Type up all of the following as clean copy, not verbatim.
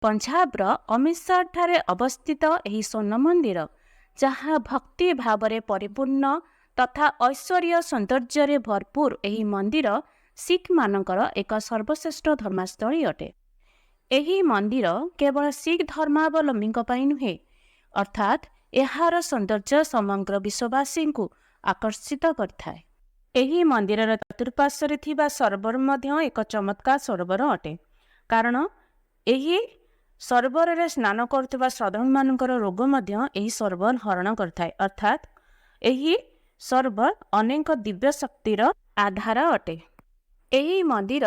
ପଞ୍ଜାବର ଅମୃତସରଠାରେ ଅବସ୍ଥିତ ଏହି ସ୍ୱର୍ଣ୍ଣ ମନ୍ଦିର, ଯାହା ଭକ୍ତି ଭାବରେ ପରିପୂର୍ଣ୍ଣ ତଥା ଐଶ୍ୱରୀୟ ସୌନ୍ଦର୍ଯ୍ୟରେ ଭରପୁର। ଏହି ମନ୍ଦିର ଶିଖମାନଙ୍କର ଏକ ସର୍ବଶ୍ରେଷ୍ଠ ଧର୍ମସ୍ଥଳୀ ଅଟେ। ଏହି ମନ୍ଦିର କେବଳ ଶିଖ ଧର୍ମାବଲମ୍ବୀଙ୍କ ପାଇଁ ନୁହେଁ, ଅର୍ଥାତ୍ ଏହାର ସୌନ୍ଦର୍ଯ୍ୟ ସମଗ୍ର ବିଶ୍ୱବାସୀଙ୍କୁ ଆକର୍ଷିତ କରିଥାଏ। ଏହି ମନ୍ଦିରର ଚତୁଃପାର୍ଶ୍ୱରେ ଥିବା ସରୋବର ମଧ୍ୟ ଏକ ଚମତ୍କାର ସରୋବର ଅଟେ, କାରଣ ଏହି ସରୋବରରେ ସ୍ନାନ କରୁଥିବା ଶ୍ରଦ୍ଧାଳୁମାନଙ୍କର ରୋଗ ମଧ୍ୟ ଏହି ସରୋବର ହରଣ କରିଥାଏ। ଅର୍ଥାତ୍ ଏହି ସରୋବର ଅନେକ ଦିବ୍ୟ ଶକ୍ତିର ଆଧାର ଅଟେ। ଏହି ମନ୍ଦିର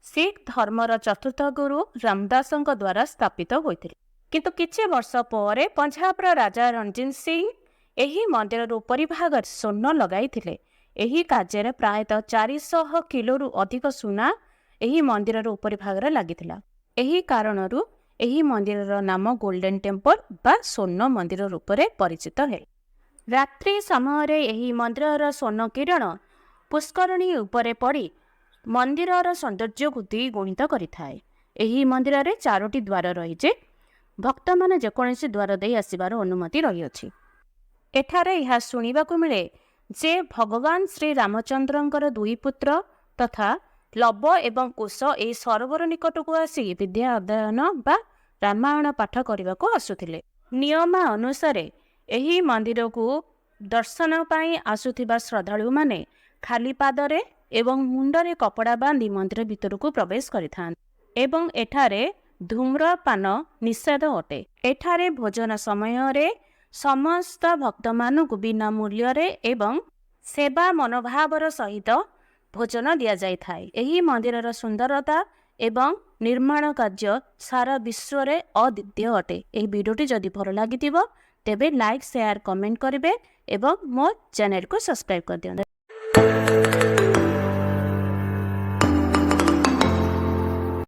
ଶିଖ ଧର୍ମର ଚତୁର୍ଥ ଗୁରୁ ରାମଦାସଙ୍କ ଦ୍ୱାରା ସ୍ଥାପିତ ହୋଇଥିଲା। କିନ୍ତୁ କିଛି ବର୍ଷ ପରେ ପଞ୍ଜାବର ରାଜା ରଣଜିତ ସିଂ ଏହି ମନ୍ଦିରର ଉପରି ଭାଗରେ ସ୍ୱର୍ଣ୍ଣ ଲଗାଇଥିଲେ। ଏହି କାର୍ଯ୍ୟରେ ପ୍ରାୟତଃ 400 କିଲୋରୁ ଅଧିକ ସୁନା ଏହି ମନ୍ଦିରର ଉପରି ଭାଗରେ ଲାଗିଥିଲା। ଏହି କାରଣରୁ ଏହି ମନ୍ଦିରର ନାମ ଗୋଲ୍ଡେନ୍ ଟେମ୍ପଲ ବା ସ୍ୱର୍ଣ୍ଣ ମନ୍ଦିର ରୂପରେ ପରିଚିତ ହେଲା। ରାତ୍ରି ସମୟରେ ଏହି ମନ୍ଦିରର ସ୍ୱର୍ଣ୍ଣ କିରଣ ପୁଷ୍କରିଣୀ ଉପରେ ପଡ଼ି ମନ୍ଦିରର ସୌନ୍ଦର୍ଯ୍ୟକୁ ଦ୍ୱିଗୁଣିତ କରିଥାଏ। ଏହି ମନ୍ଦିରରେ ଚାରୋଟି ଦ୍ୱାର ରହିଛି। ଭକ୍ତମାନେ ଯେକୌଣସି ଦ୍ୱାର ଦେଇ ଆସିବାର ଅନୁମତି ରହିଅଛି। ଏଠାରେ ଏହା ଶୁଣିବାକୁ ମିଳେ ଯେ ଭଗବାନ ଶ୍ରୀ ରାମଚନ୍ଦ୍ରଙ୍କର ଦୁଇ ପୁତ୍ର ତଥା ଲବ ଏବଂ କୁଶ ଏହି ସରୋବର ନିକଟକୁ ଆସି ବିଦ୍ୟା ଅଧ୍ୟୟନ ବା ରାମାୟଣ ପାଠ କରିବାକୁ ଆସୁଥିଲେ। ନିୟମ ଅନୁସାରେ ଏହି ମନ୍ଦିରକୁ ଦର୍ଶନ ପାଇଁ ଆସୁଥିବା ଶ୍ରଦ୍ଧାଳୁମାନେ ଖାଲି ପାଦରେ ଏବଂ ମୁଣ୍ଡରେ କପଡ଼ା ବାନ୍ଧି ମନ୍ଦିର ଭିତରକୁ ପ୍ରବେଶ କରିଥାନ୍ତି ଏବଂ ଏଠାରେ ଧୂମ୍ରପାନ ନିଷେଧ ଅଟେ। ଏଠାରେ ଭୋଜନ ସମୟରେ ସମସ୍ତ ଭକ୍ତମାନଙ୍କୁ ବିନା ମୂଲ୍ୟରେ ଏବଂ ସେବା ମନୋଭାବର ସହିତ ଭୋଜନ ଦିଆଯାଇଥାଏ। ଏହି ମନ୍ଦିରର ସୁନ୍ଦରତା ଏବଂ ନିର୍ମାଣ କାର୍ଯ୍ୟ ସାରା ବିଶ୍ୱରେ ଅଦ୍ୱିତୀୟ ଅଟେ। ଏହି ଭିଡ଼ିଓଟି ଯଦି ଭଲ ଲାଗିଥିବ, ତେବେ ଲାଇକ୍, ସେୟାର, କମେଣ୍ଟ କରିବେ ଏବଂ ମୋ ଚ୍ୟାନେଲକୁ ସବସ୍କ୍ରାଇବ୍ କରିଦିଅନ୍ତୁ।